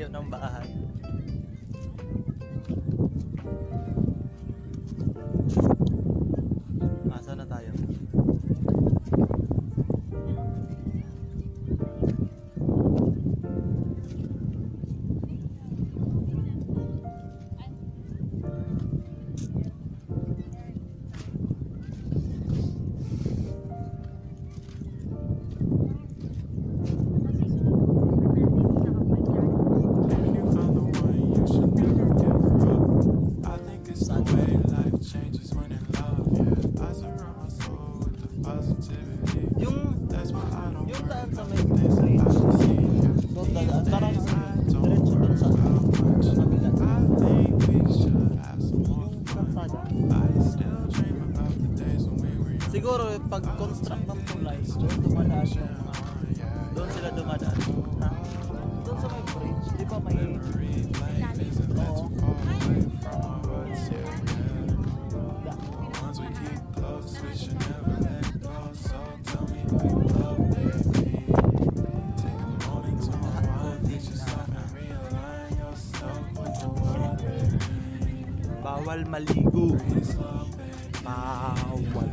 Layo ng bahay. Asa na tayo? If you found the one, you should never give her up. I think it's the way life changes when in love, yeah. I surround my soul with the positivity. Yung That's why I don't Yung worry daan sa about may the things that I bridge. don't see, yeah. Doon dadaan. Parang These days I don't diretso dun worry sa about much. kabila. I think we should have some more Yung fun. kalsada. I still dream about the days when we were young. Siguro pag construct ng tulay, doon dumadaan yung mga doon sila dumadaan. Ha? Doon sa may bridge, di ba may Memory lane isn't that Oo. Too far away from our hearts, yeah. The ones we keep close, we should never let go. So tell me who you love, baby. Take a moment to unwind, fix yourself and realign yourself with the world, baby. Bawal maligo. Breathe slow, baby. Bawal.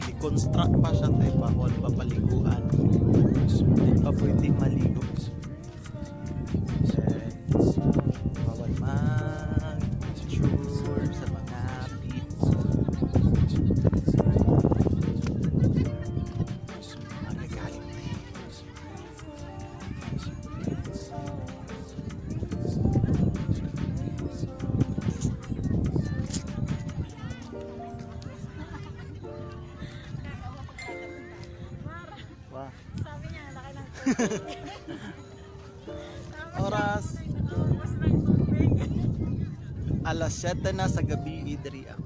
I-construct pa siya tayo, bawal pa paliguan. Hindi pa pwede maligo. Yes. Bawal mag-picture sa mga people. Magagalit na eh. Wah. Sabi niya, laki ng tubig. Oras. Nakaubos ng tubig. Alas 7 na sa gabi, idri ah.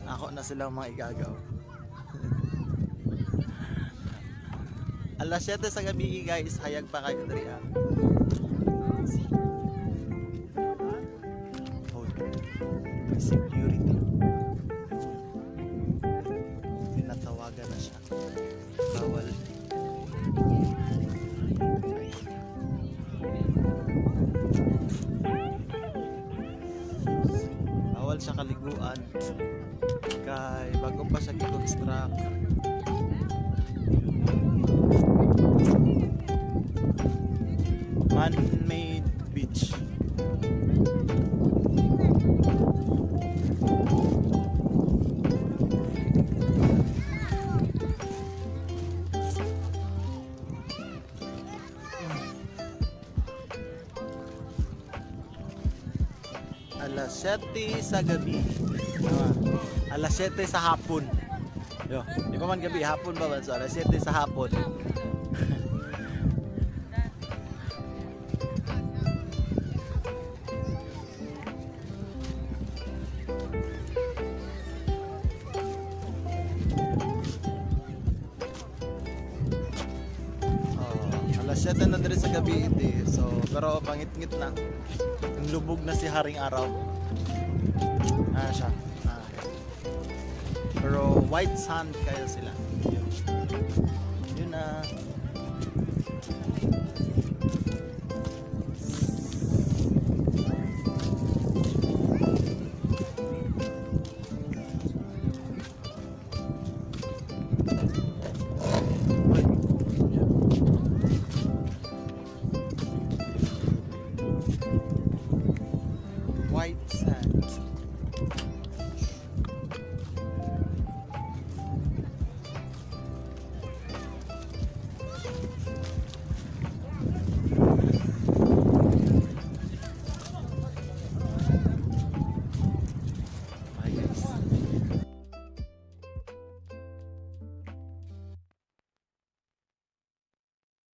Ako na silang mga igagaw. Alas 7 sa gabi, guys, hayag pa kayo diri ah. Hold. May security. Tinatawagan na siya. Bawal. Ay. Bawal siya kaliguan. Kay bago pa siya gi-construct. Man-made beach. Alas 7 sa gabi. Ah, alas 7 sa hapon. Yo, di pa man gabi, hapon pa man. So alas 7 sa hapon. Oh, alas 7 na diri sa gabi iti. So, pero pangit-ngit na. Ang lubog na si Haring Araw. Ah, siya. Ah. Pero white sand kayo sila. Yun. Yun na.